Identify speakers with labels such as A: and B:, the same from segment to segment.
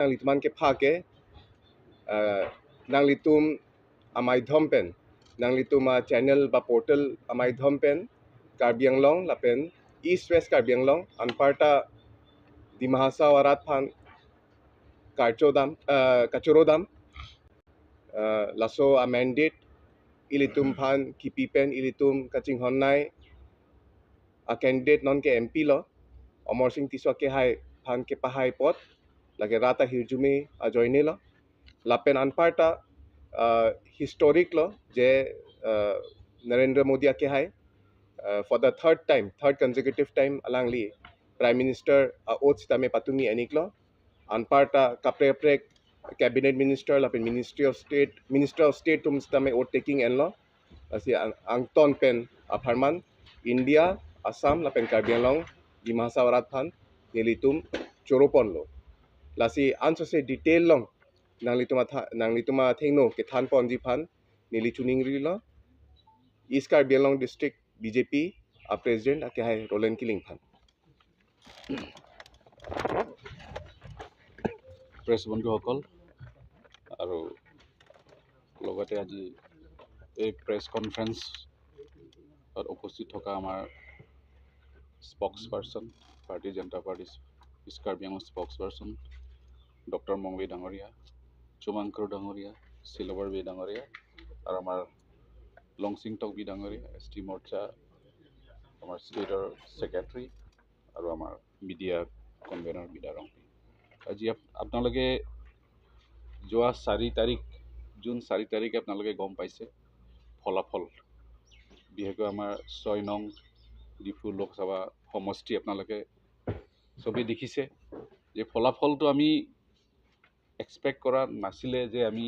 A: Nang lituman ke pha ke nang litum amaidhom pen nang lituma channel ba portal amaidhom pen Karbi Anglong lapen East West Karbi Anglong anparta Dima Hasao arat phan Karchodam Kachurodam laso a mandate ilitum phan kipi pen ilitum kaching honnai a candidate non ke MP lo Amar Singh Tisso ke hai phan ke pahai pot lage rata hirjumi a joine lo lapen anparta historic lo je Narendra Modi ke hai for the third time, third consecutive time alang li Prime Minister oath tame patumi eniklo anparta kapre cabinet minister lapen ministry of state minister of state tum tame oath taking enlo asi angton pen apharman India Assam lapen Karbi Anglong Dima Hasao arat phan nilitum choropon lo lasi anso se detail long nang lituma thengno ke than pon ji phan nili chuning ri lo East Karbi Anglong district BJP a president ake hai Roland Killing phan
B: press বন্ধুসকল আৰু লগতে আজি এই press কনফাৰেন্সত উপস্থিত থকা আমাৰ spokesperson Bharatiya Janata Party East Karbi Anglong spokesperson doctor Mongbi ডাঙৰীয়া, চুমাংকৰ ডাঙৰীয়া, চিলভাৰ বি ডাঙৰীয়া আৰু আমাৰ লংচিং টকবি ডাঙৰীয়া, এছ টি মৰ্চা আমাৰ ষ্টেটৰ ছেক্ৰেটাৰী আৰু আমাৰ মিডিয়া কনভেনাৰ বিদা ৰংপি। আজি আপোনালোকে যোৱা 4 তাৰিখ জুন 4 তাৰিখে আপোনালোকে গম পাইছে ফলাফল, বিশেষকৈ আমাৰ 6 নং ডিফু লোকসভা সমষ্টি আপোনালোকে চবেই দেখিছে যে ফলাফলটো আমি এক্সপেক্ট কৰা নাছিলে যে আমি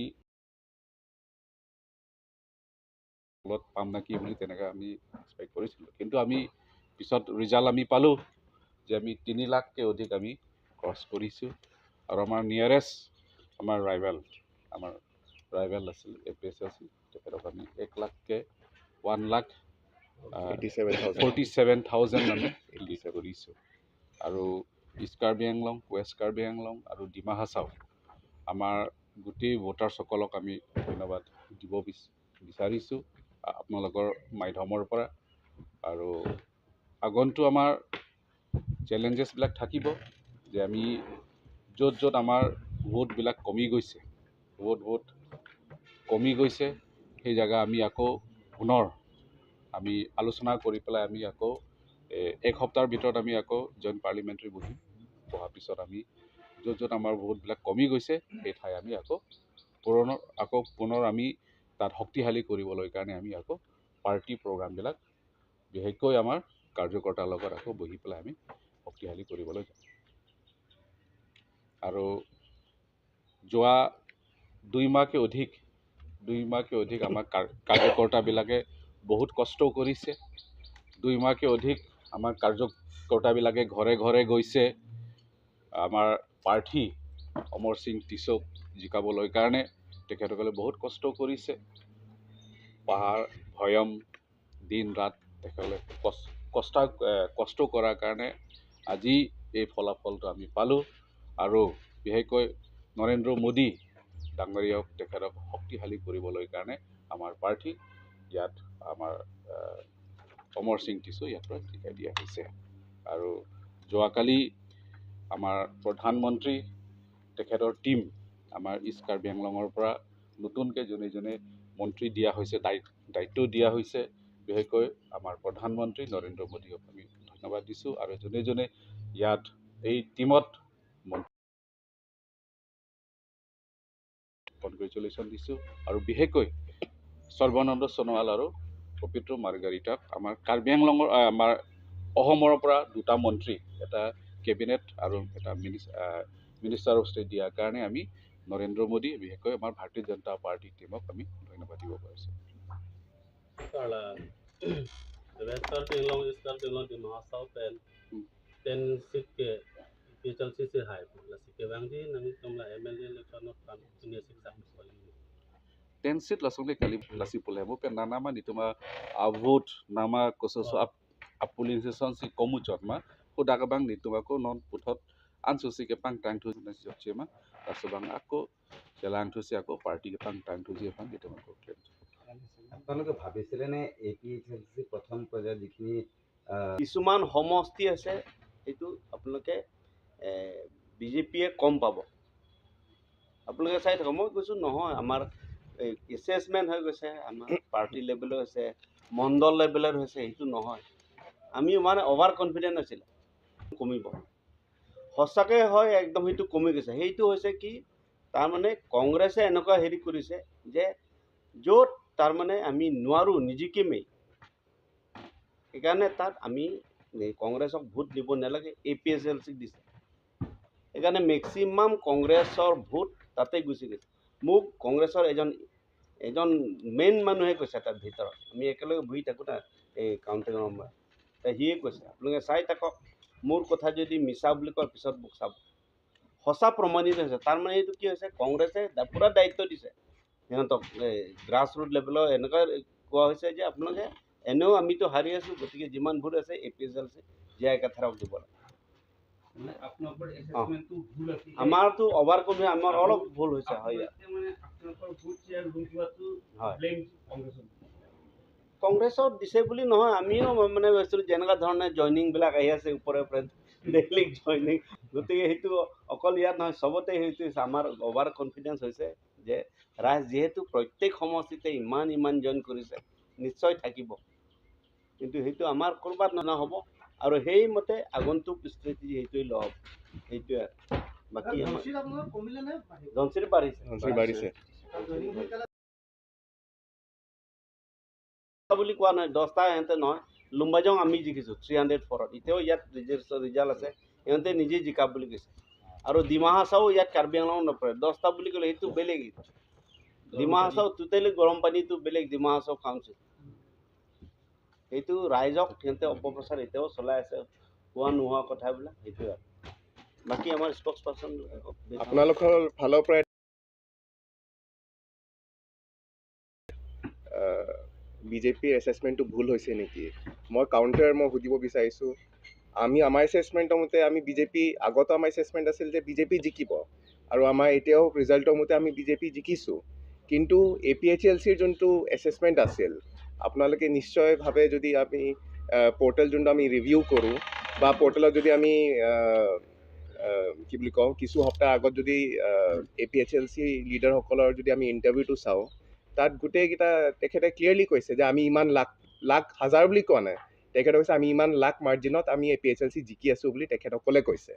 B: ফলত পাম নেকি বুলি তেনেকৈ আমি এক্সপেক্ট কৰিছিলোঁ, কিন্তু আমি পিছত ৰিজাল্ট আমি পালোঁ যে আমি 3 লাখতকৈ অধিক আমি ক্ৰছ কৰিছোঁ আৰু আমাৰ নিয়াৰেষ্ট আমাৰ ৰাইভেল আছিল এ পি এছ আছিল, তেখেতক আমি 1 লাখকৈ 1,47,000 আমি লিড কৰিছোঁ। আৰু ইষ্ট কাৰ্বি আংলং, ৱেষ্ট কাৰ্বি আংলং আৰু ডিমা হাছাও আমাৰ গোটেই ভোটাৰসকলক আমি ধন্যবাদ দিব বিচাৰিছোঁ আপোনালোকৰ মাধ্যমৰ পৰা। আৰু আগন্তুক আমাৰ চেলেঞ্জেছবিলাক থাকিব যে আমি য'ত য'ত আমাৰ ভোটবিলাক কমি গৈছে, ভোট কমি গৈছে সেই জেগা আমি আকৌ পুনৰ আমি আলোচনা কৰি পেলাই আমি আকৌ এক সপ্তাহৰ ভিতৰত আমি আকৌ জইণ্ট পাৰ্লিমেণ্টাৰী বহিম, বহাৰ পিছত আমি য'ত য'ত আমাৰ ভোটবিলাক কমি গৈছে সেই ঠাই আমি আকৌ পুনৰ আমি তাত শক্তিশালী কৰিবলৈ কাৰণে আমি আকৌ পাৰ্টি প্ৰগ্ৰামবিলাক বিশেষকৈ আমাৰ কাৰ্যকৰ্তাৰ লগত আকৌ বহি পেলাই আমি শক্তিশালী কৰিবলৈ যাম। আৰু যোৱা 2 মাহকে অধিক আমাৰ কাৰ্যকৰ্তাবিলাকে বহুত কষ্ট কৰিছে, 2 মাহকে অধিক আমাৰ কাৰ্যকৰ্তাবিলাকে ঘৰে ঘৰে গৈছে আমাৰ প্ৰাৰ্থী অমৰ সিং টিছক জিকাবলৈ কাৰণে তেখেতসকলে বহুত কষ্ট কৰিছে, পাহাৰ ভৈয়াম দিন ৰাত তেখেতসকলে কষ্ট কৰাৰ কাৰণে আজি এই ফলাফলটো আমি পালোঁ। আৰু বিশেষকৈ নৰেন্দ্ৰ মোদী ডাঙৰীয়াক তেখেতক শক্তিশালী কৰিবলৈ কাৰণে আমাৰ প্ৰাৰ্থী ইয়াত আমাৰ অমৰ সিং টিছো ইয়াৰ পৰা জিকাই দিয়া হৈছে। আৰু যোৱাকালি আমাৰ প্ৰধানমন্ত্ৰী তেখেতৰ টীম আমাৰ ইষ্ট কাৰ্বি আংলঙৰ পৰা নতুনকৈ যোনে যোনে মন্ত্ৰী দিয়া হৈছে, দায়িত্ব দিয়া হৈছে, বিশেষকৈ আমাৰ প্ৰধানমন্ত্ৰী নৰেন্দ্ৰ মোদীক আমি ধন্যবাদ দিছোঁ। আৰু যোনে যোনে ইয়াত এই টীমত কনগ্ৰেচুলেশ্যন দিছোঁ। আৰু বিশেষকৈ সৰ্বানন্দ সোণোৱাল আৰু পবিত্ৰ মাৰ্গাৰিটাক আমাৰ কাৰ্বি আংলঙৰ আমাৰ অসমৰ পৰা 2টা মন্ত্ৰী, এটা কেবিনেট আৰু এটা মিনিষ্টাৰ অফ ষ্টেট দিয়াৰ কাৰণে আমি নৰেন্দ্ৰ মোদী বিশেষকৈ আমাৰ ভাৰতীয় জনতা পাৰ্টি টীমক আমি ধন্যবাদ দিব পাৰিছোঁ। Ten seat lasong kali lasi pulemo pen nama nituma avot nama kososo apulisation si komu chotma hodakabang nituma ko non puthot Ansusi ke pang tang thu na chema tasubang আকৌ চেলাং থুচি আকৌ party ke pang tang thuji pang itu ko claim।
C: আপোনালোকে ভাবিছিলে নে A P H L C প্ৰথম পৰ্যায়ত যিখিনি
D: কিছুমান সমষ্টি আছে, সেইটো আপোনালোকে বিজেপিয়ে কম পাব, আপোনালোকে চাই থাকক। মই কৈছোঁ নহয়, আমাৰ এই এছেচমেণ্ট হৈ গৈছে, আমাৰ পাৰ্টি লেভেলৰ হৈছে, মণ্ডল লেভেলৰ হৈছে, সেইটো নহয়। আমি মানে অভাৰ কনফিডেণ্ট আছিলে কমিব, সঁচাকৈ হয় একদম সেইটো কমি গৈছে। সেইটো হৈছে কি, তাৰমানে কংগ্ৰেছে এনেকুৱা হেৰি কৰিছে যে য'ত তাৰমানে আমি নোৱাৰোঁ নিজিকিমেই, সেইকাৰণে তাত আমি কংগ্ৰেছক ভোট দিব নালাগে, এ পি এইচ এল চিক দিছে। সেইকাৰণে মেক্সিমাম কংগ্ৰেছৰ ভোট তাতে গুচি গৈছে। মোক কংগ্ৰেছৰ এজন এজন মেইন মানুহে কৈছে, তাত ভিতৰত আমি একেলগে বহি থাকোঁ না এই কাউণ্টিঙৰ সময়ত, সিয়ে কৈছে আপোনালোকে চাই থাকক, মোৰ কথা যদি মিছা বুলি কয় পিছত মোক চাব। সঁচা প্ৰমাণিত হৈছে। তাৰমানে এইটো কি হৈছে, কংগ্ৰেছে পূৰা দায়িত্ব দিছে সিহঁতক, এই গ্ৰাছ ৰুট লেভেলৰ এনেকুৱা কোৱা হৈছে যে আপোনালোকে এনেও আমিতো হাৰি আছোঁ, গতিকে যিমান ভোট আছে A P H L C জীয়াই কাথাৰক দিব লাগে। আমাৰতো অভাৰ কমি, আমাৰ অলপ ভুল হৈছে, হয় হয়। কংগ্ৰেছত দিছে বুলি নহয়, আমিও মানে ভাবিছিলোঁ যেনেকুৱা ধৰণে জইনিংবিলাক আহি আছে ওপৰে ওপৰে ডেইলি জইনিং, গতিকে সেইটো অকল ইয়াত নহয় চবতে সেইটো হৈছে। আমাৰ অভাৰ কনফিডেঞ্চ হৈছে যে ৰাইজ যিহেতু প্ৰত্যেক সমষ্টিতে ইমান ইমান জইন কৰিছে, নিশ্চয় থাকিব, কিন্তু সেইটো আমাৰ ক'ৰবাত নহ'ব আৰু সেইমতে আগন্তুক ষ্ট্ৰেটেজি সেইটোৱে লোৱা হ'ব, সেইটোৱে আৰু বাকী আমাৰ ধনশিৰি বাঢ়িছে,
A: বাঢ়িছে
D: বুলি কোৱা নাই, 10টা সিহঁতে নহয়। লুম্বাজং আমি জিকিছোঁ 304ত, এতিয়াও ইয়াত ৰিজাল্ট আছে, সিহঁতে নিজে জিকা বুলি কৈছে। আৰু ডিমা হাছাও ইয়াত কাৰ্বি আংলং নপৰে, 10টা বুলি ক'লে সেইটো বেলেগ। ডিমা হাছাও টোটেলি গৰম পানীটো বেলেগ, ডিমা হাছাও কাউন্সিল। সেইটো ৰাইজক সিহঁতে অপপ্ৰচাৰ এতিয়াও চলাই আছে, হোৱা নোহোৱা কথাবিলাক, সেইটোৱে আৰু বাকী আমাৰ স্পক্স পাৰ্চন
A: আপোনালোকৰ ফালৰ পৰাই বিজেপিৰ এছেচমেণ্টটো ভুল হৈছে নেকি? মই কাউণ্টাৰ মই সুধিব বিচাৰিছোঁ, আমি আমাৰ এছেচমেণ্টৰ মতে আমি বিজেপি, আগতো আমাৰ এছেচমেণ্ট আছিল যে বিজেপি জিকিব, আৰু আমাৰ এতিয়াও ৰিজাল্টৰ মতে আমি বিজেপি জিকিছোঁ। কিন্তু এ পি এইচ এল চিৰ যোনটো এছেচমেণ্ট আছিল, আপোনালোকে নিশ্চয় ভাবে যদি আমি পৰ্টেল যোনটো আমি ৰিভিউ কৰোঁ বা পৰ্টেলত যদি আমি কি বুলি কওঁ, কিছু সপ্তাহ আগত যদি A P H L C লিডাৰসকলৰ যদি আমি ইণ্টাৰভিউটো চাওঁ, তাত গোটেইকেইটা তেখেতে ক্লিয়াৰলি কৈছে যে আমি ইমান লাখ লাখ হাজাৰ বুলি কোৱা নাই, তেখেতে কৈছে আমি ইমান লাখ মাৰ্জিনত আমি A P H L C জিকি আছোঁ বুলি তেখেতসকলে কৈছে।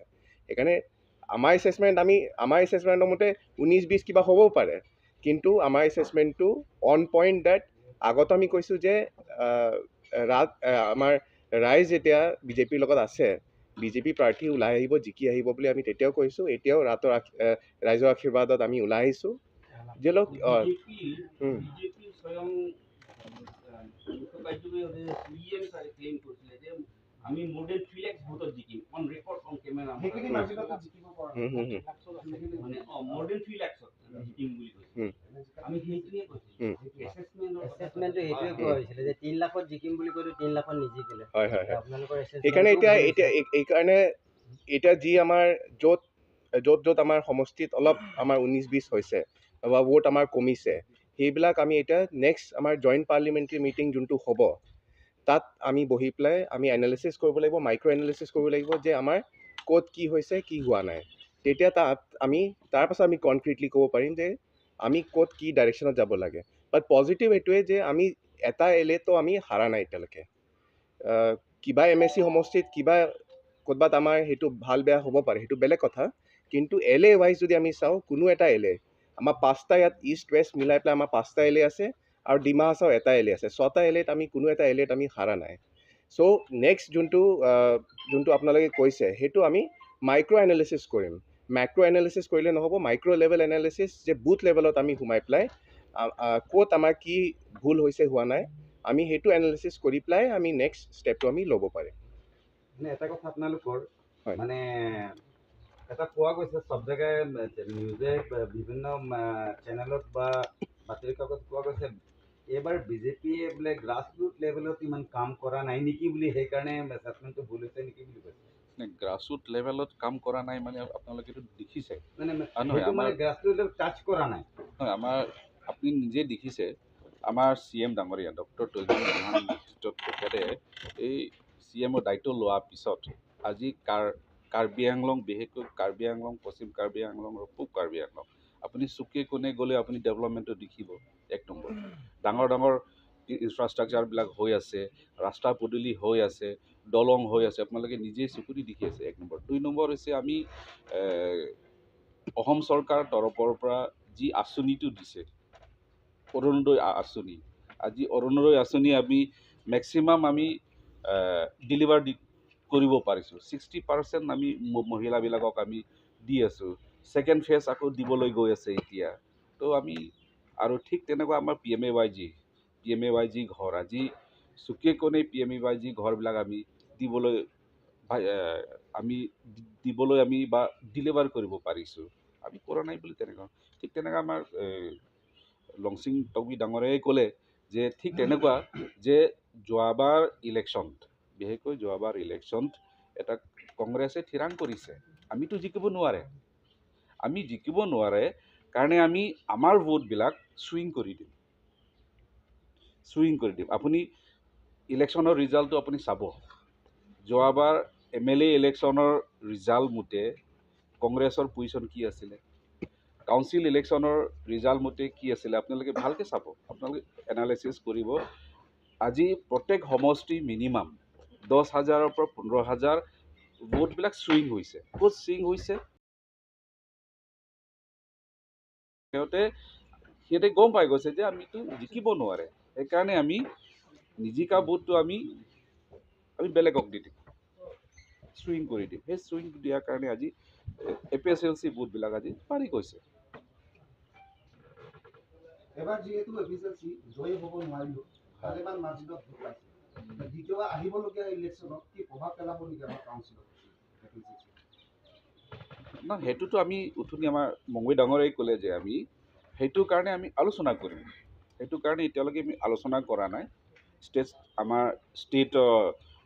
A: সেইকাৰণে আমাৰ এছেচমেণ্ট, আমি আমাৰ এছেচমেণ্টৰ মতে 19-20 কিবা হ'বও পাৰে, কিন্তু আমাৰ এছেচমেণ্টটো অন পইণ্ট ডেট আগত আমি কৈছোঁ যে আমাৰ ৰাইজ যেতিয়া বিজেপিৰ লগত আছে, বিজেপি প্ৰাৰ্থী ওলাই আহিব, জিকি আহিব বুলি আমি তেতিয়াও কৈছোঁ, এতিয়াও ৰাতৰ ৰাইজৰ আশীৰ্বাদত আমি ওলাই আহিছোঁ। যিলওক
E: আমি মোৰ দেন 3 লাখ ভোটত জিকিম অন ৰেকৰ্ড অন কেমেৰা, মানে মোৰ দেন 3 লাখত জিকিম বুলি কৈছে। আমি সেইটোৱে কৈছোঁ,
F: এছেচমেণ্টটো সেইটোৱে কোৱা হৈছিলে যে 3 লাখত জিকিম বুলি কৈতো 3 লাখত নিজিকিলে।
A: হয় হয় হয়, সেইকাৰণে এতিয়া এতিয়া এইকাৰণে এতিয়া যি আমাৰ য'ত য'ত য'ত আমাৰ সমষ্টিত অলপ আমাৰ 19-20 হৈছে বা ভোট আমাৰ কমিছে, সেইবিলাক আমি এতিয়া নেক্সট আমাৰ জইণ্ট পাৰ্লিমেণ্টেৰী মিটিং যোনটো হ'ব, তাত আমি বহি পেলাই আমি এনালিচিছ কৰিব লাগিব, মাইক্ৰ' এনালিচিছ কৰিব লাগিব যে আমাৰ ক'ত কি হৈছে কি হোৱা নাই। তেতিয়া তাত আমি তাৰপাছত আমি কনক্ৰিটলি ক'ব পাৰিম যে আমি ক'ত কি ডাইৰেকশ্যনত যাব লাগে। বাট পজিটিভ এইটোৱে যে আমি এটা এলেতো আমি হাৰা নাই এতিয়ালৈকে। কিবা এম এছ চি সমষ্টিত কিবা ক'ৰবাত আমাৰ সেইটো ভাল বেয়া হ'ব পাৰে, সেইটো বেলেগ কথা, কিন্তু এল এ ৱাইজ যদি আমি চাওঁ, কোনো এটা এল এ আমাৰ 5টা ইয়াত ইষ্ট ৱেষ্ট মিলাই পেলাই আমাৰ 5টা এল এ আছে আৰু ডিমা হাছাও এটা এল এ আছে, 6টা এল এত আমি কোনো এটা এল এত আমি হাৰা নাই। চ' নেক্সট যোনটো যোনটো আপোনালোকে কৈছে সেইটো আমি মাইক্ৰ' এনালিচিছ কৰিম। মেক্ৰ' এনালিচিছ কৰিলে নহ'ব, মাইক্ৰ' লেভেল এনালিচিছ যে বুথ লেভেলত আমি সোমাই পেলাই ক'ত আমাৰ কি ভুল হৈছে হোৱা নাই, আমি সেইটো এনালিচিছ কৰি পেলাই আমি নেক্সট ষ্টেপটো আমি ল'ব পাৰিম।
C: মানে এটা কথা আপোনালোকৰ মানে এটা পোৱা গৈছে চব জেগাই নিউজে বিভিন্ন চেনেলত বা বাতৰি কাকত পোৱা গৈছে, এইবাৰ বিজেপিয়ে বোলে গ্ৰাছ ৰুট লেভেলত ইমান কাম কৰা নাই নেকি বুলি, সেইকাৰণে এছেচমেণ্টটো ভুল হৈছে নেকি বুলি কৈছে।
B: গ্ৰাছৰুট লেভেলত কাম কৰা নাই মানে আপোনালোকেতো দেখিছে।
C: মানে গ্ৰাছৰুট লেভেল টাচ কৰা নাই।
B: নহয়, আমাৰ আপুনি নিজে দেখিছে, আমাৰ চি এম ডাঙৰীয়া ডক্টৰ তৈজুল নেতৃত্বত তেখেতে এই চি এমৰ দায়িত্ব লোৱাৰ পিছত আজি কাৰ্বি আংলং, বিশেষকৈ কাৰ্বি আংলং, পশ্চিম কাৰ্বি আংলং আৰু পূব কাৰ্বি আংলং আপুনি চুকে কোণে গ'লে আপুনি ডেভেলপমেণ্টটো দেখিব। এক নম্বৰ ডাঙৰ ডাঙৰ ইনফ্ৰাষ্ট্ৰাকচাৰবিলাক হৈ আছে, ৰাস্তা পদূলি হৈ আছে, দলং হৈ আছে, আপোনালোকে নিজেই চকুদি দেখি আছে। এক নম্বৰ। দুই নম্বৰ হৈছে আমি অসম চৰকাৰৰ তৰফৰ পৰা যি আঁচনিটো দিছে, অৰুণোদয় আঁচনি, আজি অৰুণোদয় আঁচনি আমি মেক্সিমাম আমি ডেলিভাৰ কৰিব পাৰিছোঁ। 60% আমি মহিলাবিলাকক আমি দি আছোঁ। ছেকেণ্ড ফেজ আকৌ দিবলৈ গৈ আছে এতিয়া। তো আমি আৰু ঠিক তেনেকুৱা আমাৰ P M A Y G, P M A Y G ঘৰ আজি চুকে কোণে P M A Y G ঘৰবিলাক আমি দিবলৈ আমি বা ডেলিভাৰ কৰিব পাৰিছোঁ। আমি কৰা নাই বুলি তেনেকুৱা। ঠিক তেনেকুৱা আমাৰ লংচিং টকবি ডাঙৰীয়াই ক'লে যে ঠিক তেনেকুৱা যে যোৱাবাৰ ইলেকশ্যন, বিশেষকৈ যোৱাবাৰ ইলেকশ্যন এটা কংগ্ৰেছে থিৰাং কৰিছে আমিতো জিকিব নোৱাৰে, আমি জিকিব নোৱাৰে কাৰণে আমি আমাৰ ভোটবিলাক চুইং কৰি দিম, চুইং কৰি দিম। আপুনি ইলেকশ্যনৰ ৰিজাল্টটো আপুনি চাব, যোৱাবাৰ এম এল এ ইলেকশ্যনৰ ৰিজাল্ট মতে কংগ্ৰেছৰ পজিশ্যন কি আছিলে, কাউন্সিল ইলেকশ্যনৰ ৰিজাল্ট মতে কি আছিলে, আপোনালোকে ভালকৈ চাব, আপোনালোকে এনালাইচিছ কৰিব। আজি প্ৰত্যেক সমষ্টি মিনিমাম 10,000ৰ পৰা 15,000 ভোটবিলাক চুইং হৈছে। ক'ত চুইং হৈছে সিহঁতে গম পাই গৈছে যে আমিতো জিকিব নোৱাৰে, সেইকাৰণে আমি নিজিকা ভোটটো আমি আমি বেলেগক দি দিম, চুইং কৰি দিম। সেই চুইং দিয়াৰ কাৰণে আজি A P S L C ভোটবিলাক আজি বাঢ়ি গৈছে।
G: এবাৰ যিহেতু A P S L C জয়ী হ'ব নোৱাৰিলোঁ, ভালেমান মাৰ্জিনত ভোট পাইছে, দ্বিতীয়বাৰ আহিবলগীয়া ইলেকশ্যনত কি প্ৰভাৱ পেলাব নেকি আমাৰ কাউন্সিলত?
B: না, সেইটোতো আমি উঠনি আমাৰ মংগৈ ডাঙৰীয়াই ক'লে যে আমি সেইটো কাৰণে আমি আলোচনা কৰিম, সেইটো কাৰণে এতিয়ালৈকে আমি আলোচনা কৰা নাই। ষ্টেট আমাৰ ষ্টেট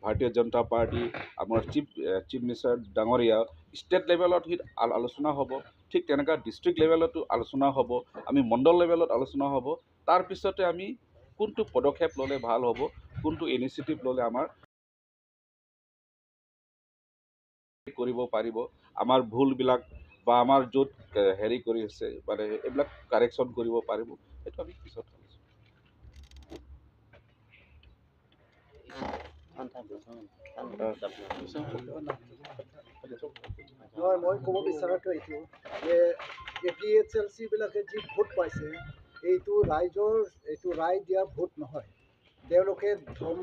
B: ভাৰতীয় জনতা পাৰ্টি আমাৰ চিফ মিনিষ্টাৰ ডাঙৰীয়া ষ্টেট লেভেলত সি আলোচনা হ'ব, ঠিক তেনেকুৱা ডিষ্ট্ৰিক্ট লেভেলতো আলোচনা হ'ব, আমি মণ্ডল লেভেলত আলোচনা হ'ব। তাৰপিছতে আমি কোনটো পদক্ষেপ ল'লে ভাল হ'ব, কোনটো ইনিচিয়েটিভ ল'লে আমাৰ কৰিব পাৰিব, আমাৰ ভুলবিলাক বা আমাৰ য'ত হেৰি কৰি আছে মানে এইবিলাক কাৰেকশ্যন কৰিব পাৰিব, সেইটো আমি পিছত আলোচনা।
G: নহয়, মই ক'ব বিচৰাটো এইটো যে এ পি এইচ এল চিবিলাকে যি ভোট পাইছে এইটো ৰাইজৰ, এইটো ৰায় দিয়া ভোট নহয়। তেওঁলোকে ধম